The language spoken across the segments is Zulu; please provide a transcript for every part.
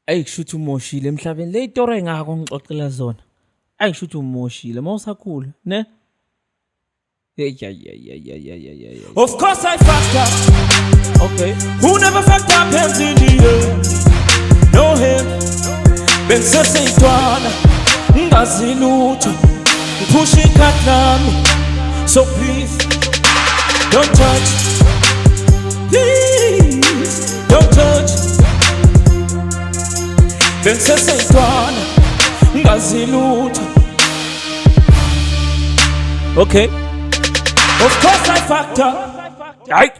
Ayi, kushuthi umoshile emhlabeni le itori engako ngixoxela zona. Ayi, kushuthi umoshile mawusakhula, ne? Hey, yeah, yeah, yeah, yeah, yeah, yeah, yeah, yeah. Of course I fucked up. Who never fucked up? Hands in the air. No hand. Bengiseseyintwana ngingazi lutho, ngiphusha ikhadi lami. So please don't touch. Please don't touch. Bengiseseyintwana ngingazi lutho. Of course I fucked up. Hayi.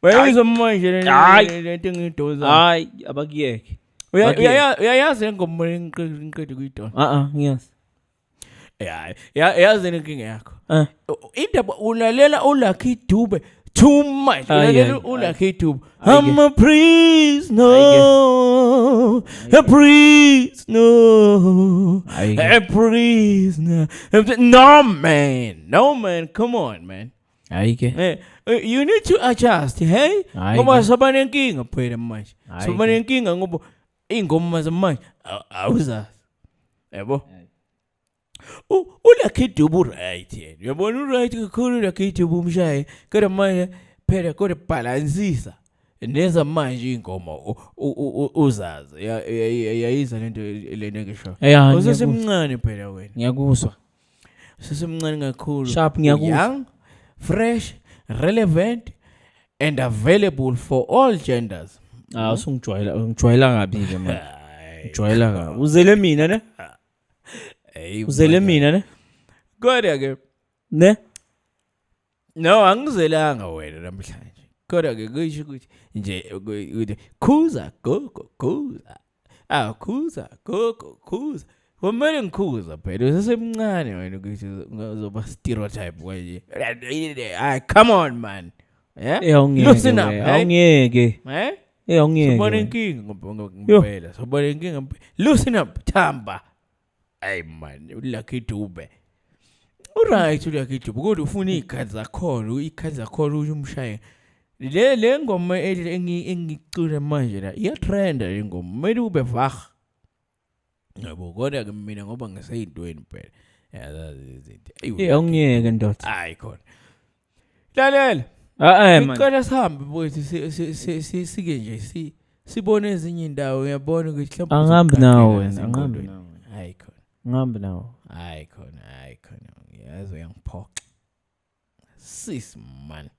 Uyayizwa manje le Hayi. lento engiyidoza? Hayi, abakuyeke. Bakuyeke. Uyayazi le ngoma engiqede kuyidona? Ah ah, ngiyazi. Ya, yazi inkinga yakho. Ah. Indaba ulalela uLucky Dube too much. Ayi, Ulalela ayi, uLucky Dube. Ayi, I'm a prisoner, a prisoner, Ayi. a prisoner. No man, no man, come on, man. Hayi ke. You need to adjust, hey? Hayi Ngoba ke. soba nenkinga phela manje. Hayi Soba ke. nenkinga ngoba ingoma zamanje awuzazi. Yabo? ULucky Dube right yena. Uyabona, uright kakhulu uLucky Dube umshaye. Kodwa manje phela kodwa balansisa. Neza manje ingoma uzazi. Yayiza lento ngisho. Yeah, Usesemncane phela wena. Ngiyakuzwa. Usesemncane kakhulu. Sharp, ngiyakuzwa. Young, fresh, relevant and available for all genders. Ah, usungijwayela, ungijwayela kabi ke manje. Ujwayela kabi. Uzele mina, ne? Hey, Uzele mina, ne? Kodwa ke Ne? No, angizelanga wena namhlanje. Kodwa ke kusho ukuthi nje ukuthi khuza gogo, khuza. Ah, khuza gogo, khuza. Kumele ngikhuza phela, usesemncane wena ukuthi uzoba stereotype kanje. Ah, come on, man. Yeah? Eh, awungeke. Loosen up, We, hey? Awungeke. Eh? Eh, awungeke. Sobona Wena. inkinga ngempela. Sobona inkinga ngempela. Loosen up, thamba. Hey man, uLucky Dube. Uright uLucky Dube, kodwa ufuna izikhathi zakhona, izikhathi zakhona ukuthi umshaye. Le ngoma ethi engicula manje la, iyatrenda le ngoma. Kumele ube vag. Yabo, kodwa ke mina ngoba ngiseyintweni phela. Yazazi izinto. Eyi, Eh, awungeke, ndoda. Hayi khona. Lalela. Ah eh man. Ngicela sihambe boyethu, sike nje sibone ezinye indawo, uyabona ukuthi mhlawumbe Angihambi uzoqaqeka nawe wena, nasengqondweni. angihambi nawe. Hayi khona. Ngihambi nawe. Hayi khona, hayi khona. Yazi uyangiphoxa. Sis man.